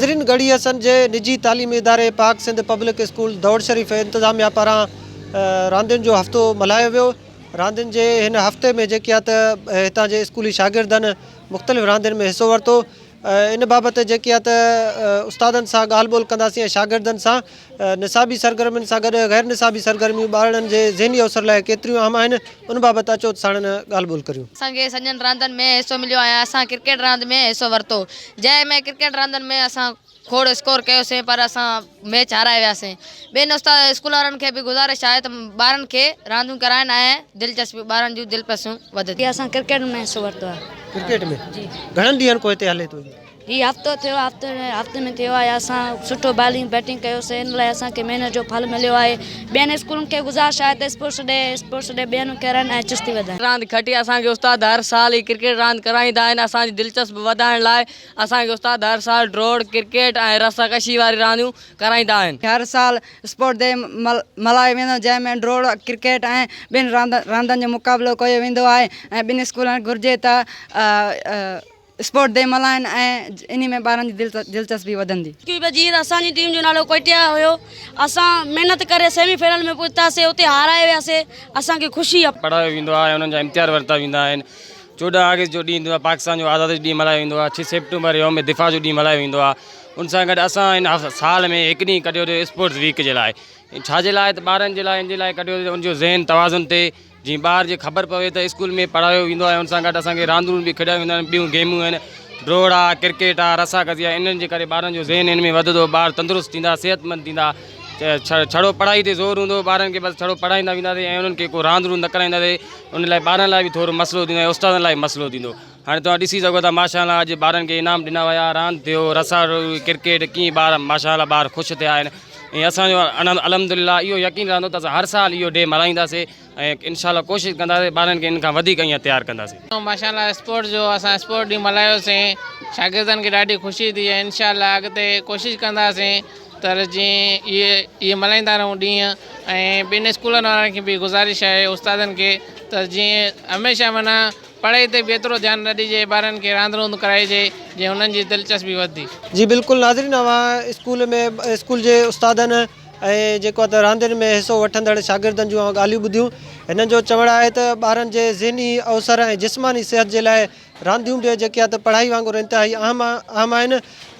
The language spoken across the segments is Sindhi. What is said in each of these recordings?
ناظرين ڳڙهي حسن جي نجي تعليمي اداري پاڪ سنڌ پبلڪ اسڪول دوڙ شريف انتظاميا پاران راندين جو هفتو ملهايو ويو راندين جي هن هفتي ۾ جيڪي آ ته هتان جي اسڪولي شاگردن مختلف راندين ۾ حصو ورتو ان بابت جيڪي آ ته استادن سان ڳالهه ٻولهه ڪنداسين ۽ شاگردن سان نصابي سرگرمين سان گڏ غير نصابي سرگرميون ٻارڙن جي ذهني اوسر لاء ڪيتريون اهم آهن ان بابت اچو ته ساڻن ڳالهه ٻولهه ڪريون. اسان کي سڄن راندن ۾ حصو مليو ۽ اسان ڪرڪيٽ راند ۾ حصو ورتو جنهن ۾ ڪرڪيٽ راندن ۾ اسان کوڙ اسڪور ڪيوسين پر اسان ميچ هارائي وياسين ٻين استاد اسڪول وارن کي به گذارش آهي ته ٻارن کي رانديون ڪرائن ۽ دلچسپي ٻارن جون دلپسيون وڌنديون. اسان ڪرڪيٽ ۾ حصو ورتو آهي. ڪرڪيٽ ۾ گهڻن ڏينهن کان هتي هلي ٿو اهو؟ هي هفتو ٿيو آهي هفتي ۾ هفتي ۾ ٿيو آهي اسان سٺو بالنگ بيٽنگ ڪيوسين ان لاء اسان کي محنت جو ڦل مليو آهي ٻين اسڪولن کي گذارش آهي ته اسپورٽس ڊي اسپورٽس ڊي ٻين ڪرن ۽ چستي وڌائين. راند کٽي اسان کي استاد هر سال هي ڪرڪيٽ راند ڪرائيندا آهن اسان جي دلچسپ وڌائڻ لاء اسان کي استاد هر سال ڊوڙ ڪرڪيٽ ۽ رسا ڪشي واري رانديون ڪرائيندا آهن. هر سال اسپورٽ ڊي ملهايو ويندو آهي جنهن ۾ ڊوڙ ڪرڪيٽ ۽ ٻين راندن جو مقابلو ڪيو ويندو آهي ۽ ٻين اسڪولن کي گهرجي ته اسپورٽ ڊي ملهائن ۽ انهي ۾ ٻارن جي دلچسپي وڌندي. ڪيو پيا جيئن ته اسان جي ٽيم جو نالو ڪوئٽيا هيو اسان محنت ڪري سيمي فائنل ۾ پهتاسي اتي هارائي وياسي اسان کي خوشي آ. پڙهايو ويندو آهي ۽ انهن جا امتحان ورتا ويندا آهن 14 آگسٽ جو ڏينهن ايندو آهي پاڪستان جو آزادي جو ڏينهن ملهايو ويندو آهي ڇهه سيپٽمبر يوم دفاع جو ڏينهن ملهايو ويندو آهي ان سان گڏ اسان هن سال ۾ هڪ ڏينهن ڪڍيو اٿو اسپورٽس ويڪ جي لاء ڇا جي لاء ته ٻارن جي لاء ان جي لاء ڪڍيو ته ان جو ذهن توازن ٿئي جيئن ٻار جي خبر پوي ته اسڪول ۾ پڙهايو ويندو آهي ان سان گڏ اسان کي راندون به کيڏايون وينديون آهن ٻيون گيمون آهن ڊوڙ آهي ڪرڪيٽ آهي رسا ڪسي آهي انهن جي ڪري ٻارن جو ذهن ان ۾ وڌندو ٻار تندرست ٿيندا صحتمند ٿيندا ڇڙو پڙهائي تي زور هوندو ٻارن کي بس ڇڙو پڙهائيندا وينداسين ۽ انهن کي ڪو راند روند نه ڪرائينداسين ان لاء ٻارن لاء به ٿورو مسئلو ٿيندو ۽ استادن لاء به مسئلو ٿيندو هاڻي توهان ڏسي سگهو ٿا ماشاء الله اڄ ٻارن کي انعام ڏنا ويا راند ٿيو رسا ڪرڪيٽ ڪيئن ٻار ماشاء الله ٻار خوش ٿيا آهن ۽ اسان جو الحمد لله اهو يقين رهندو ته اسان هر سال اهو ڊي ملهائينداسين ۽ انشاء الله ڪوشش ڪنداسين ٻارن کي ان کان وڌيڪ اڃا تيار ڪنداسين. ماشاء الله اسپورٽ جو اسان اسپورٽ ڏينهن ملهايوسين شاگردن کي ڏاڍي خوشي ٿي ۽ انشاء الله اڳتي ڪوشش ڪنداسين ته جيئن اهي اهي ملهائيندا رهون ڏينهن ۽ ٻين اسڪولن وارن کي به گذارش آهي استادن کي ته جيئن هميشه معنيٰ پڙهائي تي به ايترو ڌيان نه ڏجي ٻارن کي راند روند ڪرائجي جيئن هنن جي دلچسپي وڌندي. جي بلڪل ناظرين اوهان اسڪول ۾ اسڪول جي استادن ۽ جيڪو آهي ته راندين ۾ حصو وٺندڙ شاگردن جون اوهان ڳالهيون ٻڌيون هنن جو چوڻ آهي ته ٻارن جي ذهني اوسر ۽ جسماني صحت جي لاء رانديون به جيڪي آهي ته پڙهائي وانگر انتهائي اهم اهم آهن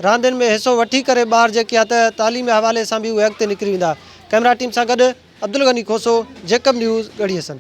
راندين ۾ حصو وٺي ڪري ٻار جيڪي آهي ته تعليمي حوالي سان به اهي اڳتي نڪري ويندا ڪئميرا ٽيم سان گڏ عبدالغني کوسو جيڪب نيوز ڳڙهي حسن.